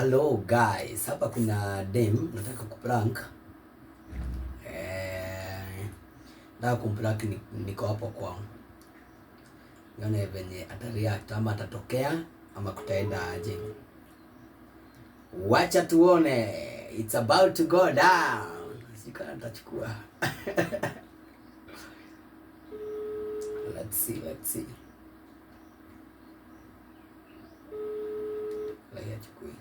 Hello guys, hapa kuna dem nataka kuprank. Nataka kumprank, niko hapo kwao. Nione venye atareact ama atatokea ama kutaenda aje. Wacha tuone. It's about to go down. Sijui kama nitachukua. Let's see, let's see. Lai achukui.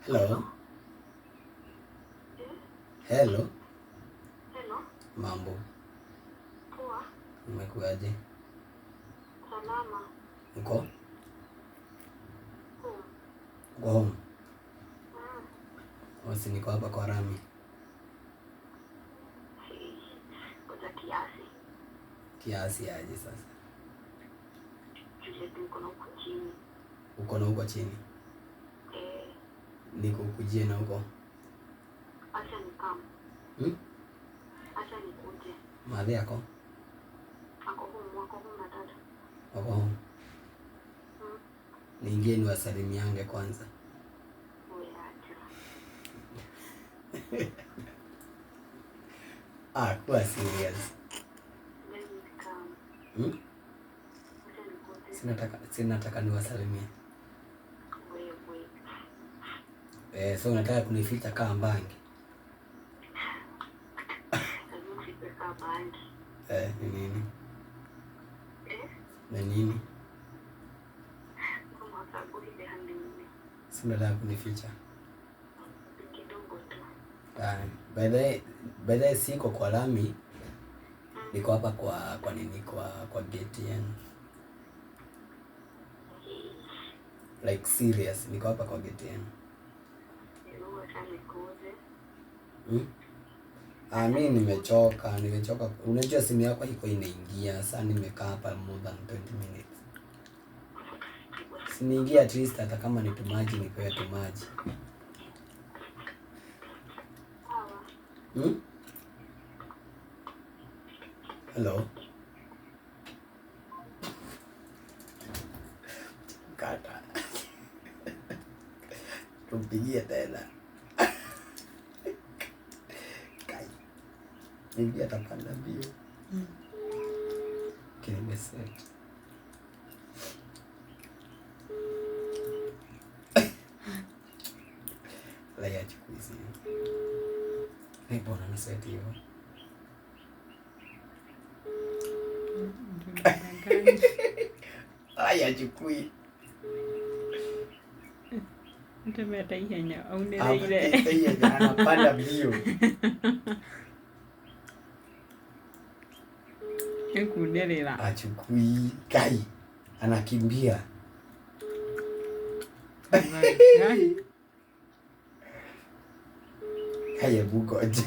Hello. Hello. Hello, Mambo. poa, Umekuaje? salama, Uko? home. Uko home? Wasi niko hapa kwa Rami. Ngoja kiasi, Kiasi aje sasa? tule tuko na huku chini. Uko na huko chini? Eh, Niko kujie na huko. acha nikam, Hmm? acha nikuje. Madhe yako? Ako home na dada. Wako home? Mm. Niingie niwasalimiange kwanza. Wewe acha. Ah, kuwa serious. Let me come. Hmm? Acha nikuje. Sinataka niwasalimie. Wewe. Eh, so unataka kunificha kaa mbangi? Lazima ufike kaa bangi. Eh, ni nini? Eh, Ni nini? kama sababu ile handini. Si unataka kunificha? Kidogo tu. Ah, by the way siko kwa lami. Niko hapa kwa nini, kwa gate yenu. Like serious, niko hapa kwa gate yenu. Hebu acha nikuje. Hmm? Ah, mi nimechoka, nimechoka. Unajua simu yako iko inaingia. Sasa nimekaa hapa more than 20 minutes. Siniingia at least hata kama ni tumaji nipewe tumaji. Sawa. Hmm? Hello. Kata. Tumpigie tena. Kai. Maybe atapanda mbio. Okay, nimeset. Lai achukui simu. Hey, mbona naset hivyo? Lai achukui. Atemete ihenya aunĩrĩire. Apatĩte ihenya anapanda mbio. Nĩkunĩrĩra. Achukui. Kai. Anakimbia. Ngai. Kai, hebu ngoja.